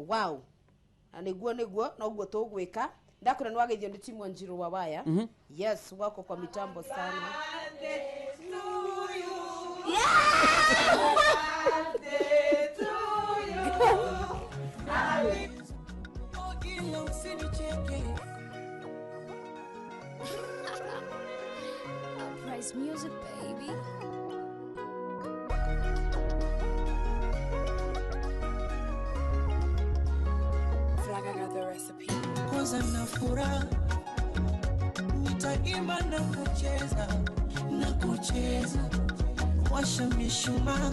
Wow, na nĩguo nĩguo noguo tũgwĩka. Ndakwĩra nĩ wageithio nĩ timu Wanjiru wa waya. Yes, wako kwa mitambo sana. Ila usinicheke. Uprise music, baby. Flag, I got the recipe. Kwanza na furaha nitaimba na kucheza na kucheza, washa mishumaa,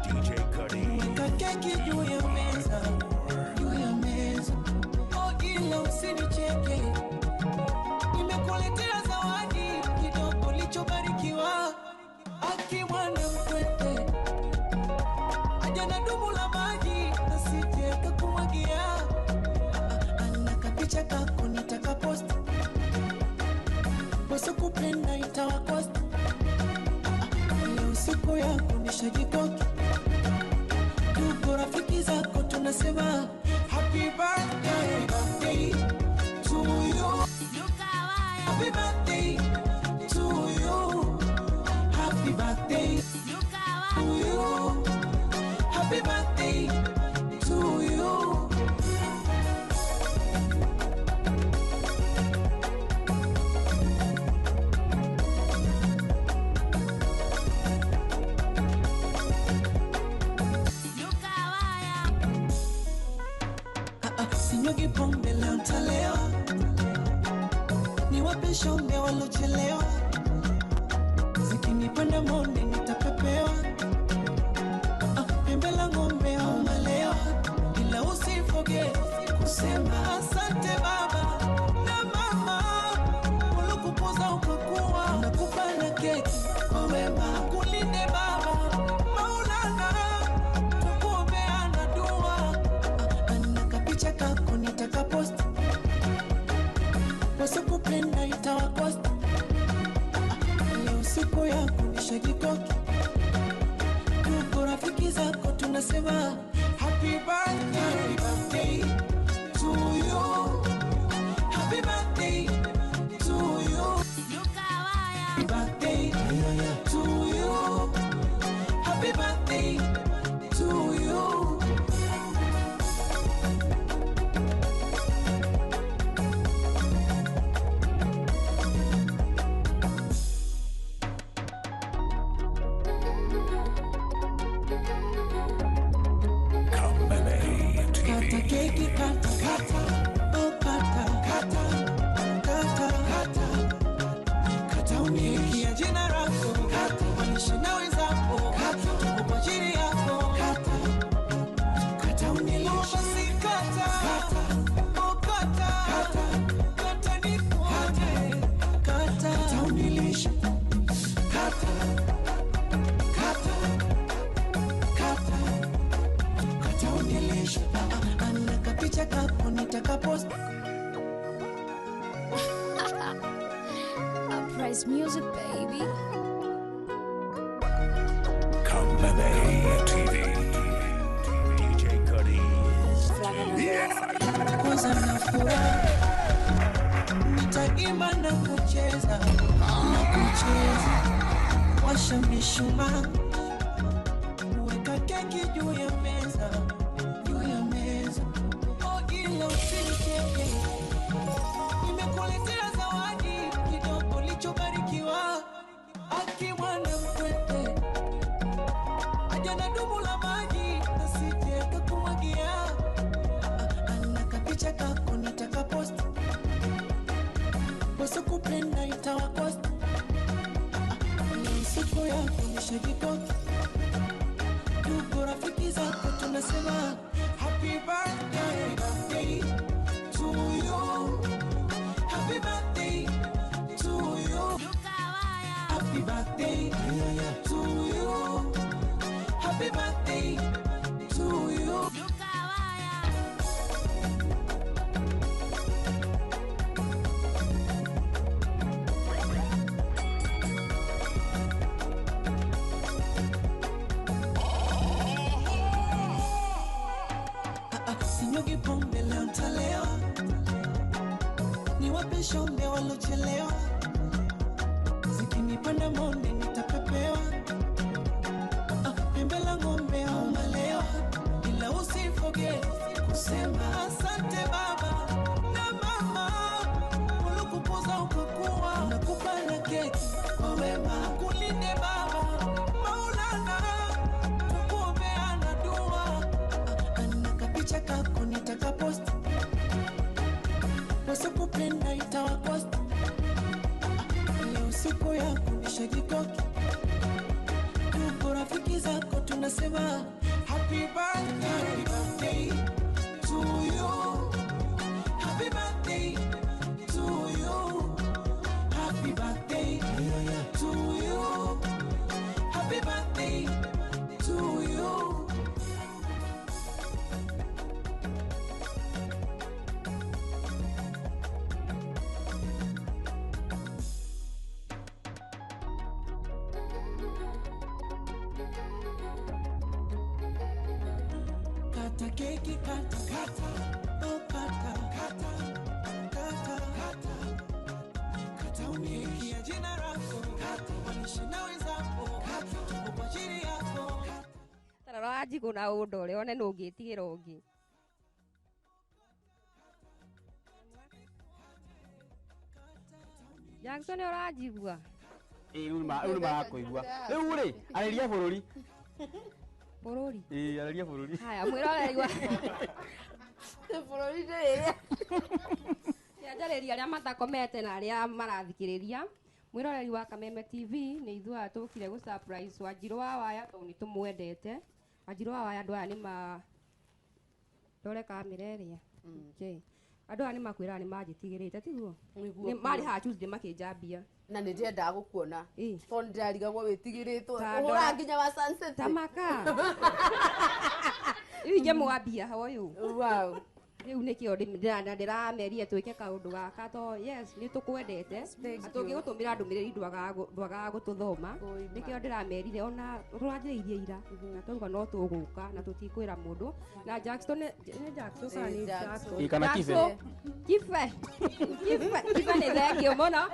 DJ Cuddy. Weka keki juu ya meza, juu ya meza. Oh, ila usinicheke, nimekuletea zawadi kidogo lichobarikiwa. Aki mwana mkwete aja na dumu la maji, asije kakumwagia. Ana kapicha kako nitakapost, wasokupenda itawakost. Leo siku yako nishajikoki, ndugu rafiki zako tunasema happy birthday, birthday to you. Happy birthday to you. Happy birthday to you. Happy birthday to you. Ah, ah, sinyugi pombe leo ntalewa, niwape shombe walochelewa, zikinipanda monde nitapepewa. Ah, pembe la ng'ombe au malewa, ila usifoge kusema asante baba na mama waliokukuza ukakuwa. Nakupa na keki kwa wema, kulinde baba Maulana, tukuombeana dua. Ana kapicha kako nitakapost, wasokupenda itawakost. Leo siku yako nishajikoki, ndugu rafiki zako tunasema happy birthday, birthday to you. Happy birthday to you. Happy birthday to you. Happy birthday to you. Kameme Kata TV. Keki kata kata, oh kata kata kata kata kata, keki ya jina lako kata, wanishi na wenzako kata, tuko kwa ajili yako kata kata, unilishe basi kata kata, oh kata kata kata, nikuone kata kata, unilishe kata kata kata kata, unilishe. Ah, ana kapicha kako nitakapost. Uprise music, baby. Kameme TV. DJ Cuddy. Flag, I got the recipe. Kwanza na furaha nitaimba na kucheza na kucheza, washa mishumaa, weka keki juu ya meza, juu ya meza. Oh, ila usinicheke, nimekuletea zawadi kidogo lichobarikiwa. Aki mwana mkwete aja na dumu la maji, asije kakumwagia. Ana kapicha kako nitakapost, wasokupenda itawakost. Leo siku yako nishajikoki, ndugu rafiki zako tunasema happy birthday, birthday to you. Happy birthday to you. Happy birthday to you. Happy birthday to you. Sinyugi pombe leo ntalewa, niwape shombe walochelewa, zikinipanda monde nitapepewa, ah, pembe la ng'ombe au malewa, ila usifoge kusema asante baba na mama ulikukuza ukakuwa, nakupa na keki kwa wema, kulinde baba Maulana, tukuombeana dua, ana kapicha kako nitakapost, wasipopenda itawakost. Leo siku yako nishajikoki, tuko rafiki zako tunasema happy birthday, happy birthday to you, happy birthday to you, happy birthday to you, happy birthday to you. Kata keki kata kata, oh kata kata kata kata kata, keki ya jina lako kata, wanishi na wenzako kata, tuko kwa ajili yako. Tarora Wanjigũ na ũndore one nũ ũngĩtigĩra ũngĩ. Jackson nĩ ũranjigua? Ĩĩ rĩu nĩ marakũigua. Rĩu rĩ, arĩria bũrũri. Bũrũri? Ĩĩ arĩria bũrũri. Haya, mwĩroreri wa Bũrũri nĩ ĩrĩa. Njarĩria arĩa matakomete na arĩa marathikĩrĩria. Mwĩroreri wa Kameme TV nĩ ithuĩ aya tũkire gũ surprise Wanjirũ wa Waya tondũ nĩ tũmwendete. Wanjirũ wa Waya andũ aya nĩ ma ndore kamera ĩrĩa. Okay. Andũ aya nĩ makwĩraga nĩ manjĩtigĩrĩte tiguo? Nĩguo. Nĩ marĩ haha Tuesday makĩnjambia. Na nĩ ndĩrendaga gũkuona tondũ ndĩrarigagwo wĩtigĩrĩtwo Ta ũhũraga ndora- nginya wa sunset. Tamaka. Rĩu ingĩmwambia ha ũyũ. Wow. Rĩu nĩkĩo ndĩrameria twĩke kaũndũ gaka to yes nĩ tũkwendete Thank na you. tũngĩgũtũmĩra ndũmĩrĩri ndwagaga gũtũthoma. Nĩkĩo ndĩramerire ona tũranjĩrĩirie ira na twauga no tũgũka na tũtikwĩra mũndũ na Jackson nĩ Jackson kana nĩ Ĩ, Jackson. Jackson? Ĩ, kana Kibe. Jackson. Kibe. Kibe. Kibe nĩ thengiũ mũno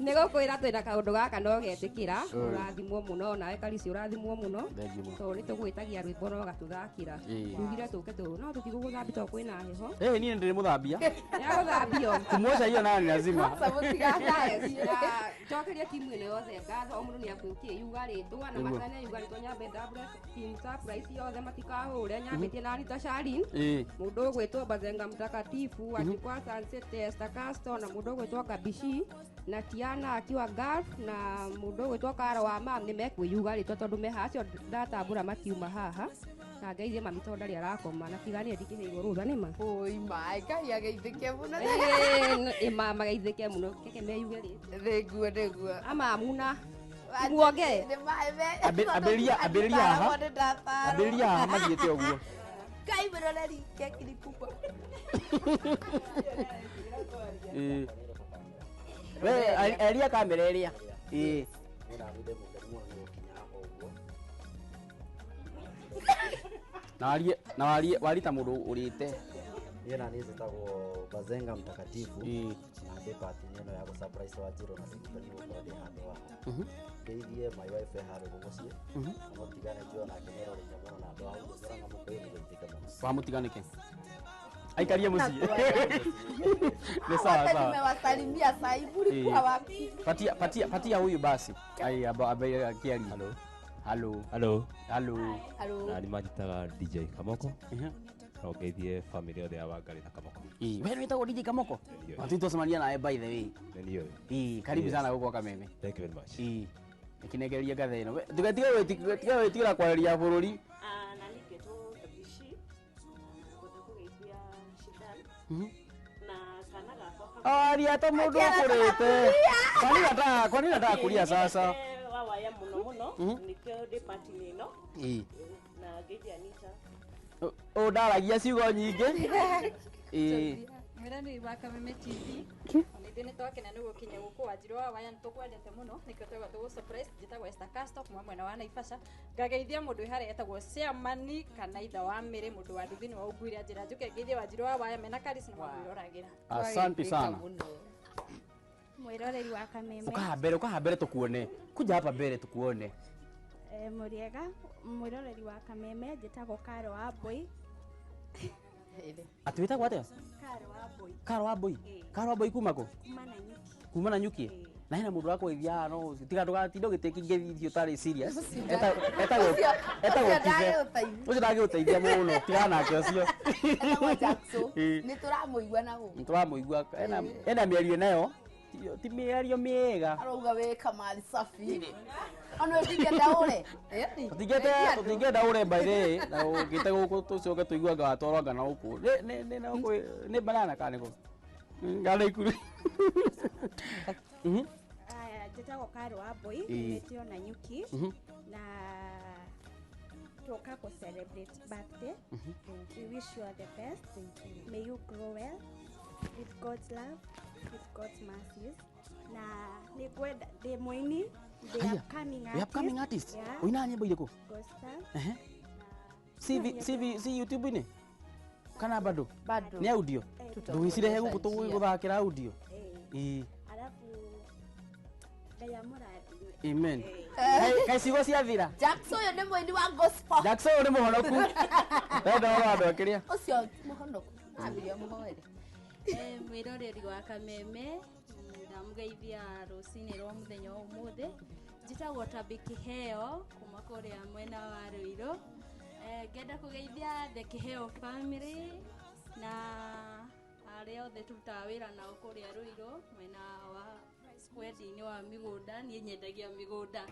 nĩ gũkwĩra twĩna kaũndũ gaka no getĩkĩra ũrathimwo mũno nawe Karisi ũrathimwo mũno Thengiũ mũno. tondũ nĩ tũgwĩtagia rwĩmbo no gatũthakĩra Ĩ. tugire tũke tũ no tũtigũgũthambia tondũ kwĩna heho Ĩĩ niĩ ndĩrĩ mũthambia. Nĩagũthambio. Kumwosha hiyo nayo ni lazima. Njokerie timu ĩno yothe ngatho o mũndũ nĩ akũkĩyuga rĩtwa na Nĩguo. mataneyuga rĩtwa nyambe ndambũre team surprise yothe matikahũre nyambĩtie na Anita Shalin Ĩĩ. mũndũ ũgwĩtwo Bazenga Mtakatifu akikuwa Sunset Esther Castro na mũndũ ũgwĩtwo Kabishi na Tiana akiwa Gulf na mũndũ ũgwĩtwo Karo wa mam nĩ mekwĩyuga rĩtwa tondũ me haha acio ndatambũra makiuma haha na ngeithie mami tondũ ndarĩ arakoma na tiga niĩ ndikĩheirwo rũtha nĩ ma Oi ma, Ngai ageithĩke mũno. Ĩ mageithĩke mũno keke meyuge rĩtwa Nĩguo nĩguo. ama muna muonge Ambĩrĩria haha. Ambĩrĩria haha mathiĩte ũguo. Ngai mwĩroreri keki ni kubwa. Ĩĩ. We aria kamera ĩrĩa. Ĩĩ. Na warie na warie warie ta mũndũ ũrĩte. Niĩ na niĩ njĩtagwo Bazenga Mtakatifu Ĩĩ. na ndĩ part-inĩ ĩno ya gũ surprise Wanjirũ na singĩtania gũkorwo ndĩ handũ haha. Ngeithie my wife e harĩa ũguo mũciĩ na mũtigane njũĩ onake nĩ aroreire mũno na andũ a hau Murang'a mũkũyũ nĩgeithĩke mũno. Wamũtiga nĩkĩ? Aikarie mũciĩ. Nĩ sawa Hata sawa. nimewasalimia saa mulikuwa Ĩĩ. wapi? Patia patia patia huyu basi. Ai aba aba akiaria. Hello. Hello. Hello. Hello. Hello. Na nĩ manjĩtaga DJ Kamoko. No ngeithie family yothe ya Wangari na Kamoko. Ĩĩ, we wĩtagwo DJ Kamoko? Nĩ niĩ. Na twacemania nawe by the way. Nĩ niĩ ũyũ. Ĩĩ, karibu Yes. sana gũkũ Kameme. Thank you very much. Ĩĩ. Nĩkĩnengereria ngatha ĩno. We, Tiga gwĩtigĩra kwarĩria bũrũri. Na niĩ ngetwo Kabici ngwenda kũgeithia Shidan na kana gakwa Aria ta mũndũ ũkũrĩte. Kwani nataka kwani nataka kulia sasa? Nyendete Wawaya mũno mũno nĩkĩo ndĩ part-inĩ ĩno Ĩĩ. na ngeithia Anita. Ũũ ndaragia ciugo nyingĩ. Ĩĩ. Mwĩroreri wa Kameme TV nĩ Ithuĩ nĩ twakena nĩ gũkinya gũkũ Wanjirũ wa Waya, nĩ tũkwendete mũno nĩkĩo twauga tũgũ surprise. Njĩtagwo Esther Castro kuma mwena wa Naivasha. Ngageithia mũndũ wĩ harĩa etagwo Chairman kana itha wa Mĩrĩ, mũndũ wa nduthi nĩ wa Unguiria. Njĩra njũke ngeithie Wanjirũ wa Waya mena Karis na mamwĩroragĩra. Asante sana. Mwiroreri wa Kameme. Ukaha mbere, ukaha mbere tukuone. Kuja hapa mbere tukuone. Mũrĩega mwiroreri wa Kameme, njĩtagwo Karo wa Mbui. Ati wĩtagwo atĩa? Karo wa Mbui. Karo wa Mbui. Karo wa Mbui kuma kũ? Kuma na nyuki. Kuma na nyuki. Na hena mũndũ wakũgeithia haha no tiga ndũgatinde ũgĩtĩki ngeithio ũtarĩ serious. Etagwo Ũcio Kibe. ndagĩũteithia. Ũcio ndagĩũteithia mũno, tigana nake ũcio. Etagwo Jackson. Ĩĩ. Nĩ tũramũigua na gũkũ. Nĩtũramũigua ena mĩario nayo ti mĩario mĩega. Arauga wĩ kamali safi. Ona ũtingĩenda ũre. Tũtingĩenda ũre by the way, na ũngĩte gũkũ tũcoke tũigue anga watwarwo anga na gũkũ. Nĩ na gũkũ nĩ banana kana nĩ kũ? Ngana ikuru. Aya, njĩtagwo Karo wa Mbui, Ĩĩ. umĩte o na nyuki. Na tũka kũ celebrate birthday. We wish you all the best. May you grow well with God's love, with God's mercies. Na nĩ ngwenda ndĩ mũini, ndĩ Haya, upcoming wĩ upcoming artist? Yeah. Ũinaga nyĩmbo irĩkũ? Gospel. Ehe. CV CV si YouTube-inĩ? Kana bado? Bado. Nĩ audio? Ndũgĩcirehe gũkũ tũgũthakĩra audio. Ĩĩ. Alafu Ngai amũrathime. Amen. Kaĩ ciugo ciathira? Jackson ũyũ nĩ mũini wa gospel. Jackson ũyũ nĩ mũhonoku. Ndenda ũhoro wa andũ akĩrĩa. Ũcio ti mũhonoku. Ambirie mũhoere. Mwĩroreri wa Kameme, ndamũgeithia rũcinĩ rwa mũthenya wa ũmũthĩ. Njĩtagwo Tabi Kĩheo kuma kũrĩa mwena wa Ruiru. Ngenda kũgeithia the Kĩheo family na arĩa othe tũrutaga wĩra nao kũrĩa Ruiru mwena wa wendia-inĩ wa mĩgũnda. Niĩ nyendagia mĩgũnda,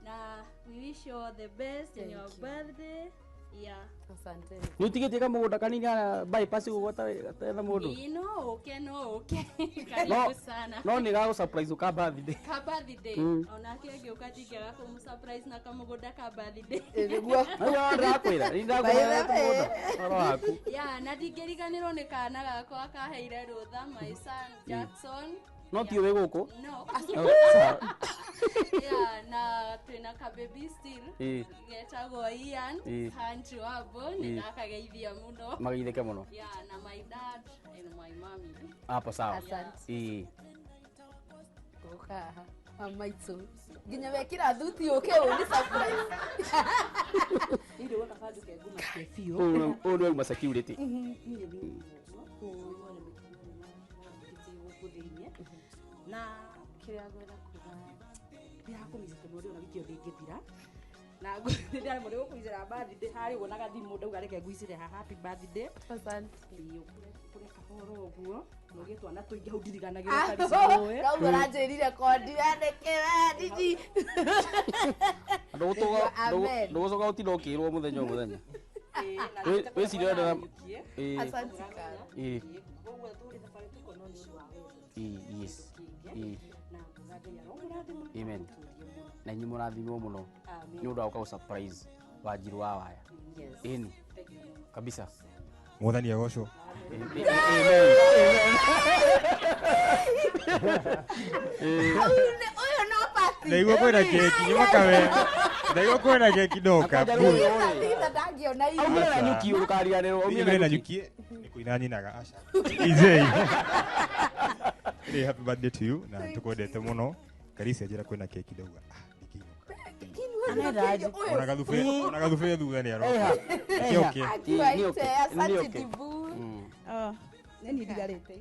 na we wish you all the best in Thank your you. birthday. Yeah. Asante. Nĩ ũtigĩtie kamũgũnda kanini harĩa bypass ũguo gatetha mũndũ? Ĩĩ, no ũke, no ũke. Karibu sana. No nĩ gagũ surprise ũka birthday. Ka birthday. Onake angĩũka ndingĩaga kũmũ surprise na kamũgũnda ka birthday. Nĩguo. Ayo ndĩrakwĩra, nĩ ndakwĩra mũgũnda. Ũhoro waku. Yeah, na ndingĩriganĩrwo nĩ kana gakwa kaheire rũtha, my son Jackson. No ti wĩ gũkũ? No. Oh, sawa. Yeah, na twĩna ka baby still Ĩĩ. getagwo Ian Ĩĩ. Hanji Wabo, nĩ Ĩĩ. ndakageithia mũno. Mageithĩke mũno. Yeah, na my dad and my mommy. Hapo sawa. Asante. Ĩĩ. Gũka haha. Mama itũ. Nginya wekĩra thuti ũke ũni surprise. Nĩ wona kanjũ ke nguma cia biũ. Ũyũ nĩ wauma security. Niĩ nĩ ũguo gũkũ thĩiniĩ na kĩrĩa ngwenda kuga ndĩrakũmicĩte mũndũ ona wiki ĩyo ndĩngĩthira na ndĩraremwo nĩ gũkũicĩra birthday harĩa ũguo na gathimũ ndauga reke ngũicĩre ha happy birthday. Asante. Ĩĩ, ũkũre kahora ũguo na ũgĩe twana tũingĩ hau ndiriganagĩrwo kabisa ũĩ. Noguo ũranjĩrire kondi wandĩkĩra ndidi. Amen. Ndũgũcoka ũtinda ũkĩrwo mũthenya o mũthenya. Ĩĩ, na Wĩcirie wenda. Ĩĩ. Asante Karo. Ĩĩ. Koguo tũrĩ thabarĩ tuko no nĩ ũndũ wa wendo. Ĩĩ, yes. Ĩĩ. Na nguga Ngai aromũrathima. Amen. Na inyuĩ mũrathimwo mũno Amen. nĩ ũndũ wa gũka gũ surprise Wanjirũ wa Waya. Yes. Ĩni. Kabisa. Mwathani agocwo. Ũyũ no party. Ndaigua kwĩna keki nyuma kawe. Ndaigua kwĩna keki ndoka. Thitha ndangĩona irio. Aumire na nyuki ũkariganĩrwo. Aumire na nyuki nĩ kũina nyinaga aca. Izei. Rĩ happy birthday to you na tukwendete mũno. Karisi anjĩra kwĩna keki ndauga. Ona gathube thutha nĩ aroka. Nĩ okay. Akuaite, asante Dibu. Nĩ niĩ ndigarĩte.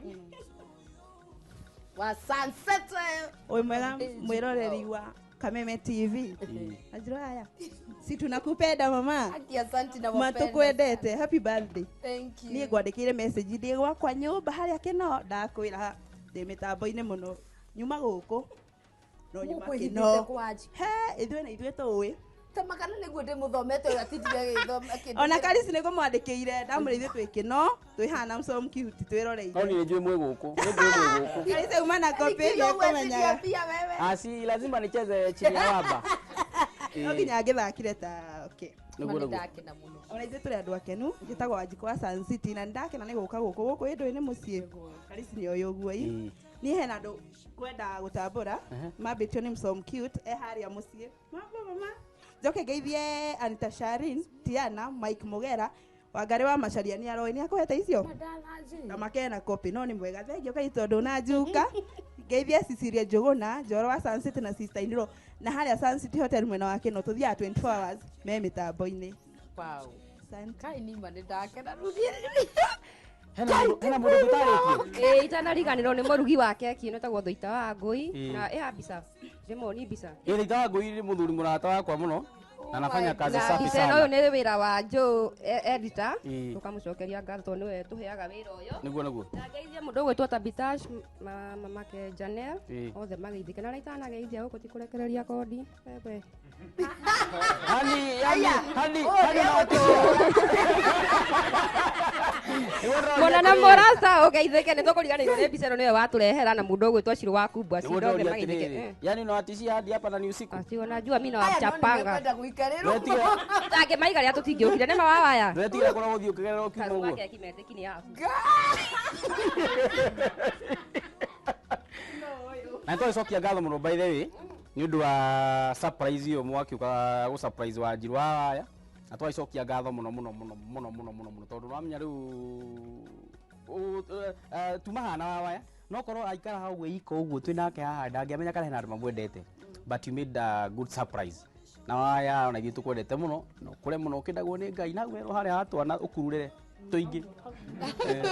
Wa sunset. Ũyũ mwega mwĩroreri wa Kameme TV. Wanjirũ haya, si tunakupenda mama. Aki asante na wapenda. Matukwendete, happy birthday. Thank you. Niĩ ngwandĩkĩire message ndĩ gwakwa nyũmba harĩa kĩno ndakwĩra ndĩ mĩtambo-inĩ mũno nyuma gũkũ no nyuma Mũkwĩhithĩte kĩno kwa Anji. he ithuĩ na ithuĩ tũĩ Tama kana nĩguo ndĩmũthomete ũrĩa atindire agĩthoma kĩndũ. Ona Karisi nĩ ngũmwandĩkĩire ndamwĩra ithuĩ twĩ kĩno twĩ hana so cute twĩroreire. No niĩ njũĩ mwĩ gũkũ. Nĩ njũĩ mwĩ gũkũ. Karisi auma na copy Nikiuga ũguo nĩekũmenyaga. atindia mbia wewe. Ah, si lazima nicheze chini ya waba. No nginya ngĩthakire ta okay. Nĩguo nĩguo. Ndakena mũno. Ona ithuĩ tũrĩ andũ akenu. Njĩtagwo Wanjikũ wa Sun City na nĩndakena nĩ gũka gũkũ gũkũ ĩndũ nĩ mũciĩ. Karisi nĩ oĩ ũguo ĩ. Niĩ hena andũ ngwenda gũtambũra mambĩtio nĩ Msom Cute e harĩa mũciĩ. Mambo mama. Njoke ngeithie Anita Sharin, Tiana, Mike Mugera, Wangari wa Macharia nĩ aroĩ nĩ akũhete icio na makena copy no nĩ mwega thengio kai tondũ na njuka. Ngeithie Cecilia Njuguna Njoro wa Sun City na sister in law na harĩa Sun City Hotel mwena wa Keno tũthiaga 24 hours me mĩtambo-inĩ. Wow. Asante. Kai nima nĩ ndakena rĩu niĩ. Hena mũndũ ũtarĩtie. Ĩĩ itanariganĩrwo nĩ mũrugi wa keki ĩno ĩtagwo Thũita wa Ngũi Ĩĩ. na ĩha mbica ndĩmoni mbica. Ĩĩ Thũita wa Ngũi nĩ mũthuri mũrata wakwa mũno na anafanya kazi Na safi mbica ĩno sana. ũyũ nĩ wĩra wa Joe editor Ĩĩ. tũkamũcokeria ngatho tondũ nĩwe tũheaga wĩra ũyũ. Nĩguo nĩguo. Na ngeithie mũndũ ũgwĩtwo Tabitash mamake Janel Ĩĩ. othe mageithĩke na arĩa itanageithia gũkũ ti kũrekereria kondi wewe. Hani yani hani hani na Mona na mũrata ũgeithĩke nĩ tũkũriganĩirwo nĩ mbica ĩno nĩwe watũrehera na mũndũ ũgwĩtwo Shiro wa Kubwa Nĩguo cindo othe ndĩroria mageithĩke. atĩrĩrĩ. Yani no atishia hadi hapa na ni usiku. Acio najua mimi Aya, no nawachapanga. nĩmekwenda gũikarĩrwo. Tangĩmaiga rĩrĩa tũtingĩũkire nĩ mawawaya. Ndwetigira korwo gũthiĩ ũkĩgerera ũkiuma Karuga ũguo. keki metĩki nĩ yaku. Na nĩtwagĩcokia ngatho mũno by the way nĩ ũndũ wa surprise ĩyo mwakiũka gũ surprise Wanjiru wa Waya na twagĩcokia ngatho mũno mũno mũno mũno mũno mũno mũno tondũ wamenya rĩu tuma hana wa Waya no korwo aikara hau ũguo iko ũguo twĩ nake haha ndangĩamenya kana hena andũ mamwendete, but you made a good surprise na Waya ona ithuĩ tũkwendete mũno na ũkũre mũno ũkĩndagwo nĩ Ngai na werwo harĩa hatwana ũkururĩre tũingĩ.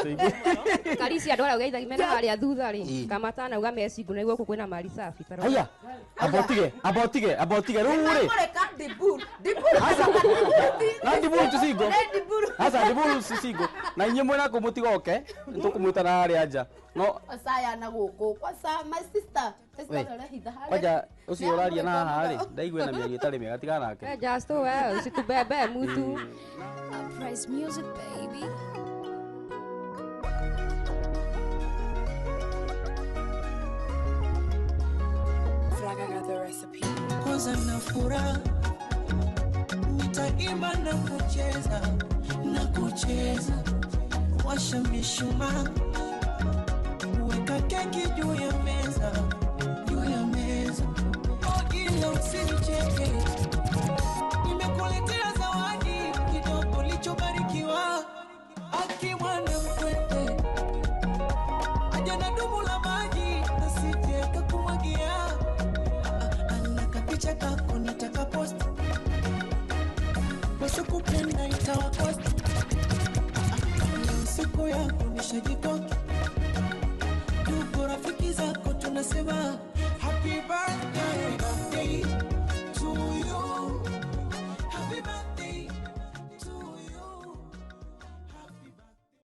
Tũingĩ. Karisi andũ arĩa ũgeithagia mena harĩa thutha rĩ Ĩĩ. kamatana uga mecingu na gũkũ kwĩna mari safi ta rora. Haya, abotige abotige abotige rĩu rĩ Mũreka Diburu. Diburu. Na Diburu tucingo. Nĩ Diburu. Aca Diburu cicingo na inyuĩ mwĩna kũ mũtigoke nĩtũkũmwĩta na harĩa nja no Osaya na gũkũ. Kwanza my sister. Sister We. ũrehitha harĩa. Kwanja ũcio ũraria na haha rĩ ndaigua na mĩario ĩtarĩ mĩega tigana nake. Eh, just we usitubebe mutu. Uprise music, baby. Flag, I got the recipe. Kwanza na furaha nitaimba na kucheza na kucheza, washa mishumaa, weka keki juu ya meza, juu ya meza. Oh, ila usinicheke, nimekuletea zawadi kidogo lichobarikiwa. Akimwana mkwete aja na dumu la maji, asije kakumwagia. Kapicha kako nitaka post, wasokupenda itawakost. Siku yako nishajikoki, ndugu rafiki zako tunasema happy birthday.